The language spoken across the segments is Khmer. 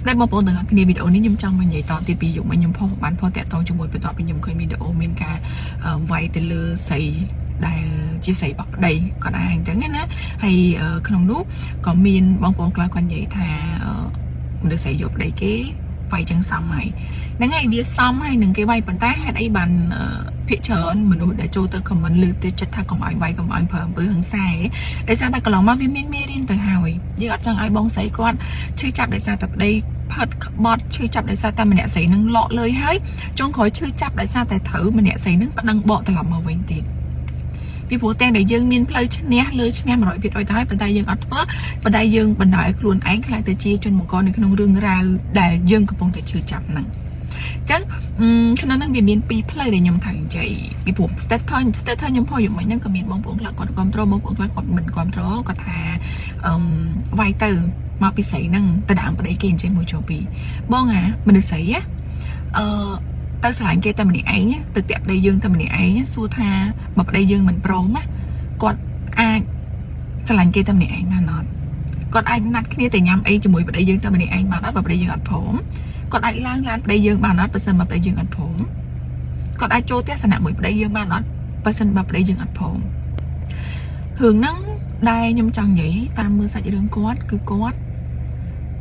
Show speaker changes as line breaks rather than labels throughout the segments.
ស្ដីបងប្អូនទាំងអស់គ្នាវីដេអូនេះខ្ញុំចង់មកនិយាយតទៀតពីយុគមិញខ្ញុំផុសបានផុសតាក់ទងជាមួយបន្ទាប់ពីខ្ញុំឃើញវីដេអូមានការវាយទៅលើស្រីដែលជាស្រីរបស់ប្តីគាត់ដែរអញ្ចឹងណាហើយក្នុងនោះក៏មានបងប្អូនខ្លះគាត់និយាយថាមនុស្សស្រីយកប្តីគេវាយចឹងសមហើយហ្នឹងហើយវាសមហើយនឹងគេវាយប៉ុន្តែហេតុអីបានភាគច្រើនមនុស្សដែលចូលទៅ comment លើទៅចិត្តថាកុំឲ្យវាយកុំឲ្យប្រើអំពើហិង្សាឯងដោយសារតែកន្លងមកវាមានមេរៀនទៅហើយយើងអត់ចង់ឲ្យបងស្រីគាត់ឈឺចាប់ដោយសារតែប្តីផិតក្បត់ឈឺចាប់ដោយសារតែម្នាក់ស្រីនឹងលក់លើយហើយចុងក្រោយឈឺចាប់ដោយសារតែត្រូវម្នាក់ស្រីនឹងប្តឹងបកត្រឡប់មកវិញទៀតពីព្រោះទាំងដែលយើងមានផ្លូវឈ្នះលើឈ្នះ100%ទៅហើយប៉ុន្តែយើងអត់ធ្វើប៉ុន្តែយើងបណ្ដោយឲ្យខ្លួនឯងក្លាយទៅជាជនបង្កនៅក្នុងរឿងរ៉ាវដែលយើងកំពុងតែឈឺចាប់ហ្នឹងអញ្ចឹងក្នុងហ្នឹងវាមានពីរផ្លូវដែលខ្ញុំត្រូវនិយាយពីព្រោះ status ខ្ញុំផុសយូរមិញហ្នឹងក៏មានបងប្អូនខ្លះគាត់គ្រប់គ្រងបងប្អូនខ្លះគាត់មិនគ្រប់គ្រងគាត់ថាអឺវាយទៅមកពីស្រីហ្នឹងទៅដើមប្តីគេអញ្ចឹងមួយចូលពីរបងអាមនុស្សស្រីណាអឺទៅស្រឡាញ់គេតែម្នាក់ឯងទៅតាក់ប្តីយើងតែម្នាក់ឯងសួរថាបើប្តីយើងមិនព្រមណាគាត់អាចស្រឡាញ់គេតែម្នាក់ឯងបានអត់គាត់អាចណាត់គ្នាទៅញ៉ាំអីជាមួយប្តីយើងតែម្នាក់ឯងបានអត់បើប្តីយើងអត់ព្រមគាត់អាចឡើងឡានប្តីយើងបានអត់បើសិនបើប្តីយើងអត់ព្រមគាត់អាចចូលទស្សនៈមួយប្តីយើងបានអត់បើសិនបើប្តីយើងអត់ព្រមរឿងហ្នឹងដែលខ្ញុំចង់និយាយតាមមើលសាច់រឿងគាត់គឺគាត់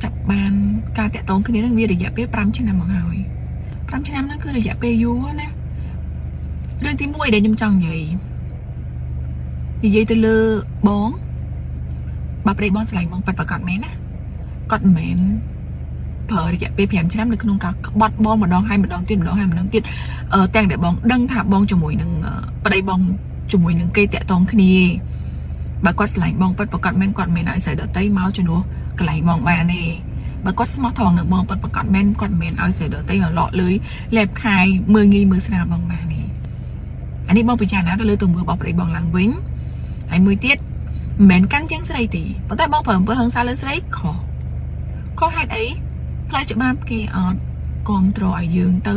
ចាប់បានការតាក់ទងគ្នានឹងវារយៈពេល5ឆ្នាំមកហើយ5ឆ្នាំហ្នឹងគឺរយៈពេលយូរណារឿងទី1ដែលខ្ញុំចង់និយាយនិយាយទៅលើបងបើប្តីបងស្រឡាញ់បងប៉ិតប្រកាសមែនណាគាត់មិនមែនប្រើរយៈពេល5ឆ្នាំនៅក្នុងការក្បត់បងម្ដងហើយម្ដងទៀតម្ដងហើយម្ដងទៀតអឺទាំងដែលបងដឹងថាបងជាមួយនឹងប្តីបងជាមួយនឹងគេតាក់ទងគ្នាបើគាត់ស្រឡាញ់បងពិតប្រកបមែនគាត់មិនឲ្យស្រីដតីមកជំនួសកន្លែងបងបានទេបើគាត់ស្មោះត្រង់នឹងបងពិតប្រកបមែនគាត់មិនឲ្យស្រីដតីមកលក់លុយលែបខាយមើងងាយមើលស្រាលបងបានទេអានេះបងពិចារណាទៅលើទង្វើរបស់ប្តីបងឡើងវិញហើយមួយទៀតមិនមែនកាន់ជាងស្រីទេប៉ុន្តែបងប្រើអំពើហិង្សាលើស្រីខុសខុសហេតុអីផ្លូវច្បាប់គេអត់គ្រប់គ្រងឲ្យយើងទៅ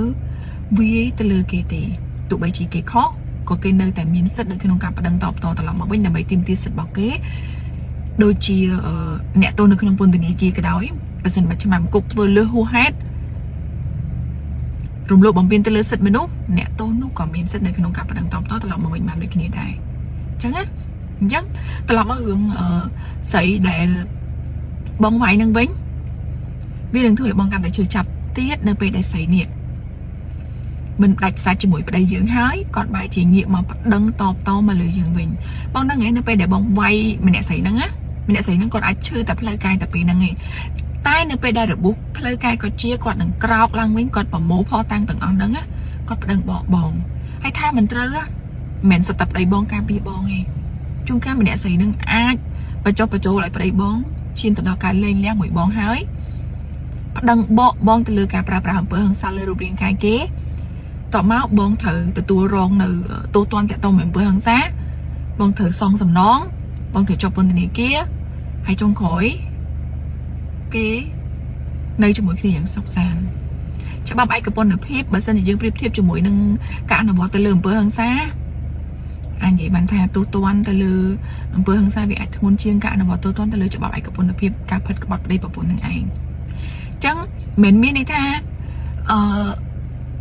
វាយទៅលើគេទេទោះបីជាគេខុសក៏គេនៅតែមានសិទ្ធិនៅក្នុងការប្តឹងតបតត្រឡប់មកវិញដើម្បីទាមទារសិទ្ធិរបស់គេដូចជាអ្នកទោសនៅក្នុងពន្ធនាគារក៏ដោយបើសិនបើឆ្មាំគុកធ្វើលើសហួសហេតុរំលោភបំពានទៅលើសិទ្ធិមនុស្សអ្នកទោសនោះក៏មានសិទ្ធិនៅក្នុងការប្តឹងតបតត្រឡប់មកវិញបានដូចគ្នាដែរអញ្ចឹងណាអញ្ចឹងត្រឡប់មករឿងស្រីដែលបងវាយនឹងវិញវានឹងធ្វើឲ្យបងកាន់តែឈឺចាប់ទៀតនៅពេលដែលស្រីនេះមិនដាច់សាច់ជាមួយប្តីយើងហើយគាត់បែរជាងាកមកប្តឹងតបតមកលើយើងវិញបងដឹងឯងនៅពេលដែលបងវាយម្នាក់ស្រីហ្នឹងណាម្នាក់ស្រីហ្នឹងគាត់អាចឈឺតែផ្លូវកាយតែពីហ្នឹងឯងតែនៅពេលដែលរបួសផ្លូវកាយគាត់ជាគាត់នឹងក្រោកឡើងវិញគាត់ប្រមូលផតាំងទាំងអស់ហ្នឹងណាគាត់ប្តឹងបកបងហើយថាមិនត្រូវមិនមែនសិតតែប្តីបងការពារបងទេជួនកាលម្នាក់ស្រីហ្នឹងអាចបញ្ចុះបញ្ចូលឲ្យប្តីបងឈានទៅដល់ការលែងលះមួយបងហើយប្តឹងបកបងទៅលើការប្រើប្រាស់អំពើហិង្សាលើរូបរាងកាយគេតមកបងត្រូវទទួលរងនៅទោសទណ្ឌតាក់ទងនឹងអំពើហិង្សាបងត្រូវសងសំណងបងត្រូវជាប់ពន្ធនាគារហើយចុងក្រោយគេនៅជាមួយគ្នាយ៉ាងសុខសាន្តច្បាប់ឯកពន្ធភាពបើសិនជាយើងប្រៀបធៀបជាមួយនឹងការអនុវត្តទៅលើអំពើហិង្សាអាចនិយាយបានថាទោសទណ្ឌទៅលើអំពើហិង្សាវាអាចធ្ងន់ជាងការអនុវត្តទោសទណ្ឌទៅលើច្បាប់ឯកពន្ធភាពការផិតក្បត់ប្តីប្រពន្ធនឹងឯងអញ្ចឹងមិនមានន័យថាអឺ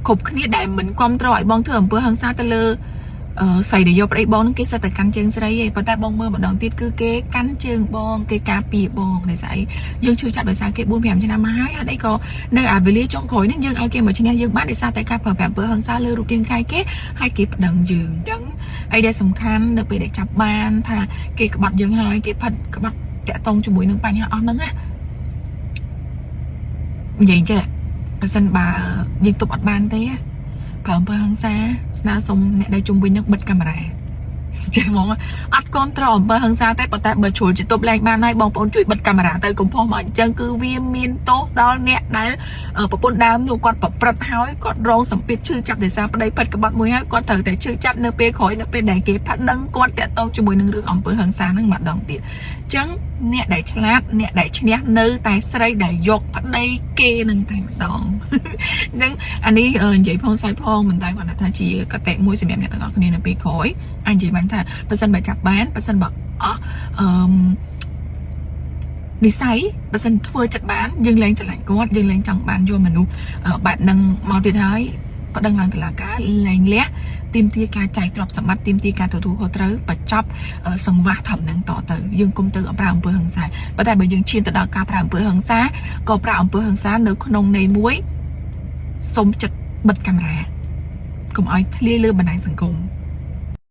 គ្រប់គ្នាដែលមិនគ្រប់គ្រងឲ្យបងធ្វើអំពើហិង្សាទៅលើអឺស្រីដែលយកប្តីបងនឹងគេសិតតែកាន់ជើងស្រីឯងប៉ុន្តែបងមើលម្ដងទៀតគឺគេកាន់ជើងបងគេការពារបងដោយសារអីយើងឈឺចាប់ដោយសារគេ4 5ឆ្នាំមកហើយហេតុអីក៏នៅអាវេលាចុងក្រោយនេះយើងឲ្យគេមកឈ្នះយើងបានដោយសារតែការប្រើប្រាស់អំពើហិង្សាលើរូបរាងកាយគេហើយគេប្តឹងយើងអញ្ចឹងអីដែលសំខាន់នៅពេលដែលចាប់បានថាគេក្បត់យើងហើយគេផិតក្បត់តាក់តងជាមួយនឹងបញ្ហាអស់ហ្នឹងណានិយាយចេះបើសិនបើយើងទប់អត់បានទេប្រើអំពើហិង្សាស្នើសុំអ្នកដែលជុំវិញនឹងបិទកាមេរ៉ាចេះហ្មងអត់គ្រប់ត្រអំពើហិង្សាទេប៉ុន្តែបើជ្រុលជាទប់លែងបានហើយបងប្អូនជួយបិទកាមេរ៉ាទៅកុំផុសមកអញ្ចឹងគឺវាមានទោសដល់អ្នកដែលប្រពន្ធដើមនោះគាត់ប្រព្រឹត្តហើយគាត់រងសម្ពាធឈឺចាប់ដោយសារប្តីផិតក្បត់មួយហើយគាត់ត្រូវតែឈឺចាប់នៅពេលក្រោយនៅពេលដែលគេផាត់ដឹងគាត់តាក់ទងជាមួយនឹងរឿងអំពើហិង្សាហ្នឹងម្ដងទៀតអញ្ចឹងអ្នកដែលឆ្លាតអ្នកដែលឈ្នះនៅតែស្រីដែលយកប្តីគេនឹងតែម្ដងអញ្ចឹងអានេះនិយាយផងសើចផងមិនតែគាត់ថាជាកតិមួយសម្រាប់អ្នកទាំងអស់គ្នានៅពេលក្រោយអាចនិយាយបានថាបើសិនបើចាប់បានបើសិនបើអស់អឺ និស័យបើសិនធ្វើចិត្តបានយើងលែងស្រឡាញ់គាត់យើងលែងចង់បានយកមនុស្សបែបហ្នឹងមកទៀតហើយប្តឹងឡើងតុលាការលែងលះទាមទារការចែកទ្រព្យសម្បត្តិទាមទារការទទួលខុសត្រូវបញ្ចប់សង្វាស់ធំហ្នឹងតទៅយើងគុំទៅប្រើអំពើហិង្សាប៉ុន្តែបើយើងឈានទៅដល់ការប្រើអំពើហិង្សាក៏ប្រើអំពើហិង្សានៅក្នុងន័យមួយសូមចិត្តបិទកាមេរ៉ាកុំឲ្យធ្លាយលើបណ្ដាញសង្គម។